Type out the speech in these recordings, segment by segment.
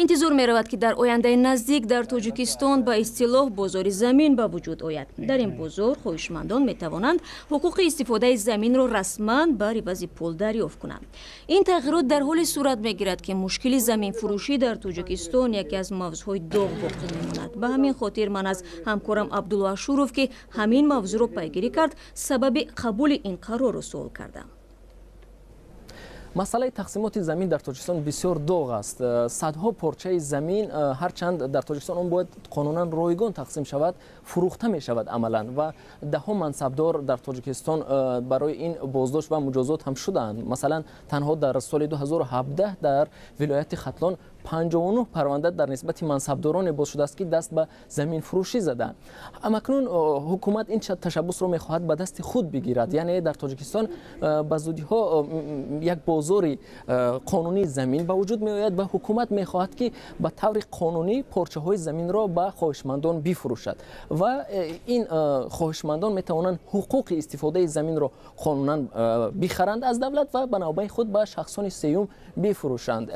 Интизор меравад, ки дар ояндаи наздик дар Тоҷикистон ба истилоҳ бозори замин ба вуҷуд ояд. Дар ин бозор хоҳишмандон метавонанд ҳуқуқи истифодаи заминро расман бар ивази пул дарёфт кунанд. Ин тағйирот дар ҳоле сурат мегирад, ки мушкили заминфурӯшӣ дар Тоҷикистон яке аз мавзӯъҳои доғ боқӣ мемонад. Ба ҳамин хотир ман аз ҳамкорам Абдулло Ашуров, ки ҳамин мавзӯъро пайгирӣ кард, сабаби қабули ин қарорро суол кардам. Масъалаи тақсимоти замин дар Тоҷикистон бисёр доғ аст. Садҳо порчаи замин, ҳарчанд дар Тоҷикистон он бояд қонунан ройгон тақсим шавад, фурӯхта мешавад амалан, ва даҳҳо мансабдор дар Тоҷикистон барои ин боздошт ва муҷозот ҳам шудаанд. Масалан, танҳо дар соли 2017 дар вилояти Хатлон 59 парванда дар нисбати мансабдороне боз шудааст, ки даст ба заминфурӯшӣ заданд. Амакнун ҳукумат ин ташаббусро мехоҳад ба дасти худ бигирад, яъне дар Тоҷикистон ба зудиҳо як бозори қонунии замин ба вуҷуд меояд ва ҳукумат мехоҳад, ки ба таври қонунӣ порчаҳои заминро ба хоҳишмандон бифурӯшад ва ин хоҳишмандон метавонанд ҳуқуқи истифодаи заминро қонунан бихаранд аз давлат ва ба навбаи худ ба шахсони сеюм бифурӯшанд.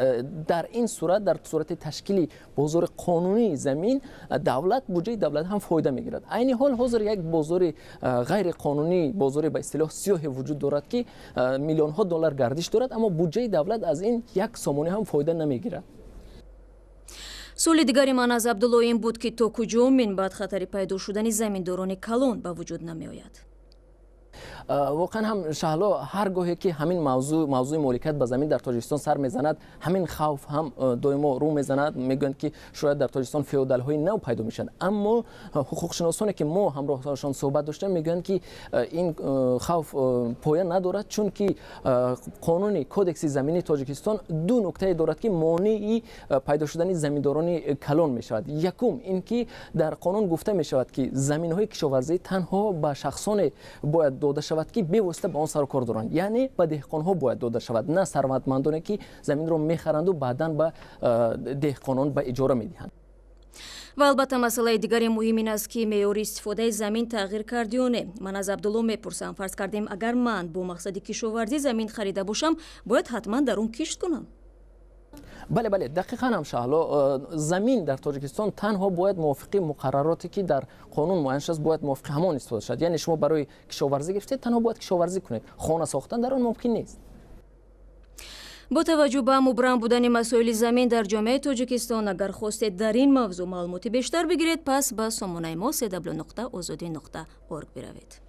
Дар ин сурат, дар сурати ташкили бозори қонунии замин, давлат, буҷаи давлат ҳам фоида мегирад. Айни ҳол ҳозир як бозори ғайриқонунӣ, бозори ба истилоҳ сиёҳе вуҷуд дорад, ки миллионҳо доллар гардиш дорад, аммо буҷаи давлат аз ин як сомонӣ ҳам фоида намегирад. Суоли дигари ман аз Абдулло ин буд, ки то куҷо минбаъд хатари пайдо шудани заминдорони калон ба вуҷуд намеояд. Воқеан ҳам, Шаҳло, ҳар гоҳе ки ҳамин мавзӯъ, мавзӯи моликият ба замин дар Тоҷикистон сар мезанад, ҳамин хавф ҳам доимо рӯ мезанад. Мегӯянд, ки шояд дар Тоҷикистон феодалҳои нав пайдо мешаванд, аммо ҳуқуқшиносоне, ки мо ҳамроҳашон суҳбат доштем, мегӯянд, ки ин хавф поя надорад, чунки қонуни Кодекси заминии Тоҷикистон ду нуктае дорад, ки монеи пайдо шудани заминдорони калон мешавад. Якум ин ки дар қонун гуфта мешавад, ки заминҳои кишоварзӣ танҳо ба шахсоне бояд дода шавад, ки бевосита ба он сару кор доранд, яъне ба деҳқонҳо бояд дода шавад, на сарватмандоне, ки заминро мехаранду баъдан ба деҳқонон ба иҷора медиҳанд. Ва албатта, масъалаи дигари муҳим ин аст, ки меъёри истифодаи замин тағйир кард ё не. Ман аз Абдулло мепурсам: фарз кардем, агар ман бо мақсади кишоварзӣ замин харида бошам, бояд ҳатман дар он кишт кунам? Бале, дақиқан ҳам, Шаҳло, замин дар Тоҷикистон танҳо бояд мувофиқи муқаррароте, ки дар қонун муайян шудааст, бояд мувофиқи ҳамон истифода шавад. Яъне шумо барои кишоварзӣ гирифтед, танҳо бояд кишоварзӣ кунед, хона сохтан дар он мумкин нест. Бо таваҷҷӯҳ ба мубрам будани масоили замин дар ҷомеаи Тоҷикистон, агар хостед дар ин мавзӯъ маълумоти бештар бигиред, пас ба сомонаи мо cw.ozodi.org биравед.